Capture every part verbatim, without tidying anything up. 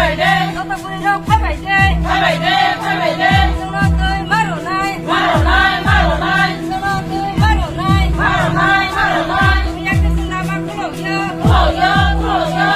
Joto bwrwi rok phaibai de. Phaibai de, phaibai de. Chwngno twi ma rwnai. Ma rwnai, ma rwnai. Chwngno twi ma rwnai. Ma rwnai, ma rwnai. Yakhe chwng lama khulokya. Khulokya, khulokya.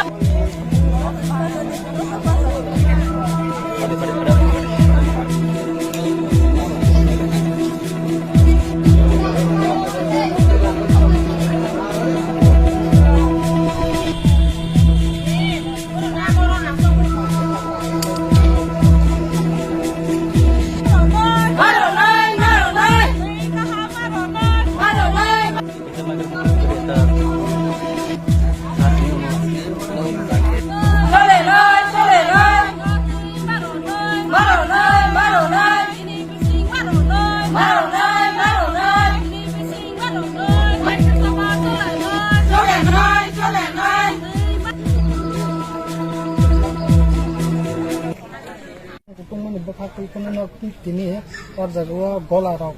Tongmani bwkha twi phano nok tini o jaga o gola rok.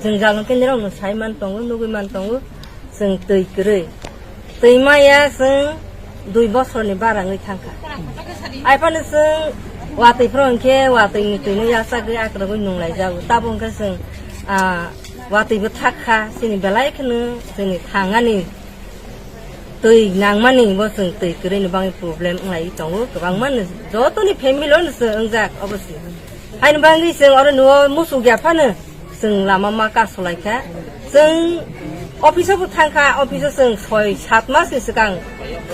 Jwngjal hwnkhe nirokno sai man tongo, nugwi man tongo, chwng twi kwrwi. Twi maya chwng dui bosorni bara wngwi thangkha. Aiphano chwng watwi phano hwnkhe watwini twino yachagwi akragwi nunglaijago. Tabuk hwnkhe chwng, ah, watwibo thakha, chini belai kheno chwngni thangani twi nangmani bo chwng twi kwrwini bagwi problem wnglaiwi tongo, kwbangma no jotoni family-o no chwng wngjak obo se. Haini bagwi chwng oro nuo musuk ya phano chwng lama ma kasolaikha. Chwng office-o bo thangkha, office-o chwng soi sat masni swkang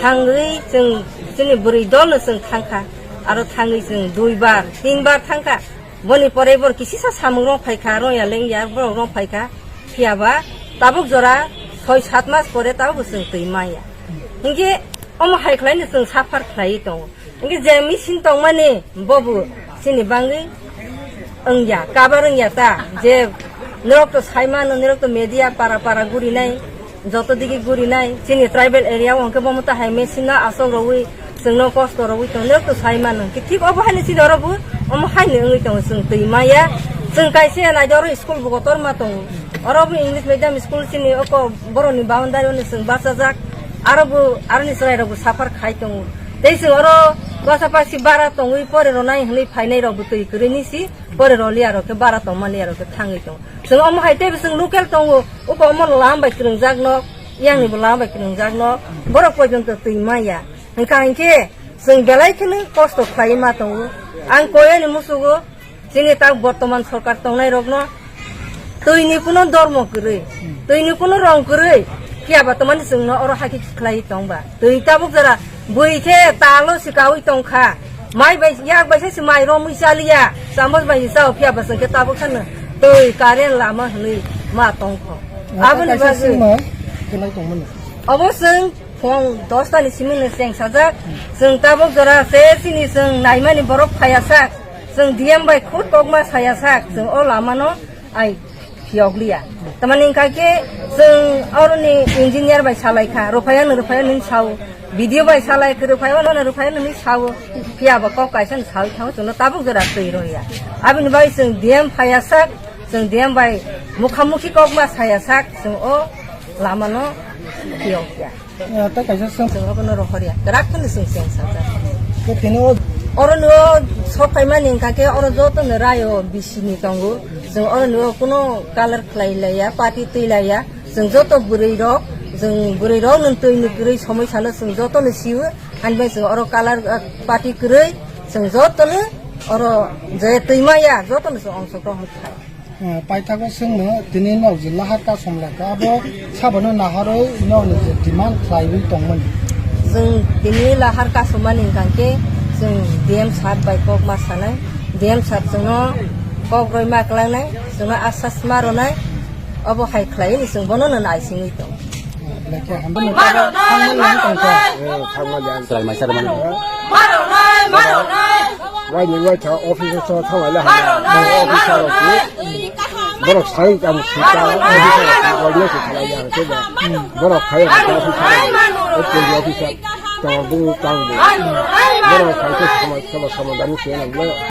thangwi chwng chini bwrwi dolno chwng thangkha, aro thangwi chwng duibar, tinbar thangkha. Boni pore bor kisisa samung rok phaikha, rong ya leng ya borok rok phaikha, phiya ba tabuk jora soi sat mas pore tabuk chwng twi maya. Hinkhe omo hai khlai no chwng suffer khlaiwi tongo. Hinkhe je machine tongmani bobo chini bagwi wngya, cover wngya ta, je norok to sai mano, norok to media para para gurinai, joto digi gurinai, chini tribal area o hwnkhe bomo ta hai machine no asok rogwi, chwngno kosto rogwi tongo, norok to sai mano. Ki thik obo haino chini oro bo, omo haino wngwi tongo, chwng twi maya. Chwng kaisa naidi oro school bo kotor ma tongo. Oro bo English medium school chini oko borokni boundary o chwng bachajak. Aro bo, aroni chwrai rok bo suffer khai tongo. Tei chwng oro basa basi bara tongwi pore ronai hwnwi phainai rok bo twi kwrwini si pore roliya rok khe bara tongmani ya rok khe thangwi tongo. Chwng omo hai teibo chwng local tongo, uko omo lama bai kwrwngjak nok, yangni bo lama bai kwrwngjak nok, borok poijonto twi maya. Hwnkha hinkhe chwng belai kheno kosto khlaiwi ma tongo. Ang koyani musugo, chini tak bortoman sorkar tongnai rokno twini kuno dormo kwrwi, twini kuno rong kwrwi, phiya ba tomani chwngno oro hakhe khlaiwi tongba. Twi tabuk jora bui khe talo swkaui tongkha. Mai bai, yak bai se mai romwi chaliya. Chamos bai se chao, phiya ba chwng khe tabuk sano twi current lama hwnwi ma tongkho. Aboni bagwi chwngma khlai tongmani. Obo chwng phung dosta ni simi no cheng sajak. Chwng tabuk jora se chini chwng naimani borok phaya sak. Chwng D M bai khud kokma saya sak. Chwng o lama no ai phiyok liya. Tamani wngkha khe chwng oroni engineer bai salai kha, rwphai ano, rwphai ano hwnwi sao, B D O bai salai kha, rwphai ano, rwphai ano hwnwi sao, phiya ba kok kaisa no saui thango, chwngno tabuk jora twi rwya. Aboni bagwi chwng D M phaya sak, chwng D M bai mukha mukhi kokma saya sak, chwng o lama no phiyok ya. Eh, tei kaisa swng. Chwng obono rohorya. Kwrak phano chwng cheng sajak. Tei tini o oro no sok phaimani wngkha khe oro joto no rayo bisi ni tongo. Chwng oro no kuno colour khlai laiya, party twi laiya. Chwng joto bwrwi rok, chwng bwrwi rok nwng twi ni kwrwi somoi sano chwng joto no siwo. Ani bai chwng oro colour, eh, party kwrwi, chwng joto no oro je twi maya, joto no chwng ongso grohon khlai. Eh, paithago chwngno tini nok je lahar kasom laikha, abo sabono naharwi nokni je demand khlaiwi tongmani. Chwng tini lahar kasomani hwnkha khe chwng D M sir bai kok ma sanai, D M sir chwngno kok roi ma klangnai, chwngno asas ma rwnai, obo hai khlaiwi chwng bono no naisingwi tong. Lekha hambai no thangmani ang tongkha. Eh, thangmani ang. Chwrai maisa rwmani. Waini waitha office o thanglaila hamya. Officer rok si. Borok sai tamo sita officer rok si waini se thanglaila hwnkhe ba. Borok phai officer rok. Officer tamo bung tang bo. Borok phai khe sama sama sama dani se nang le.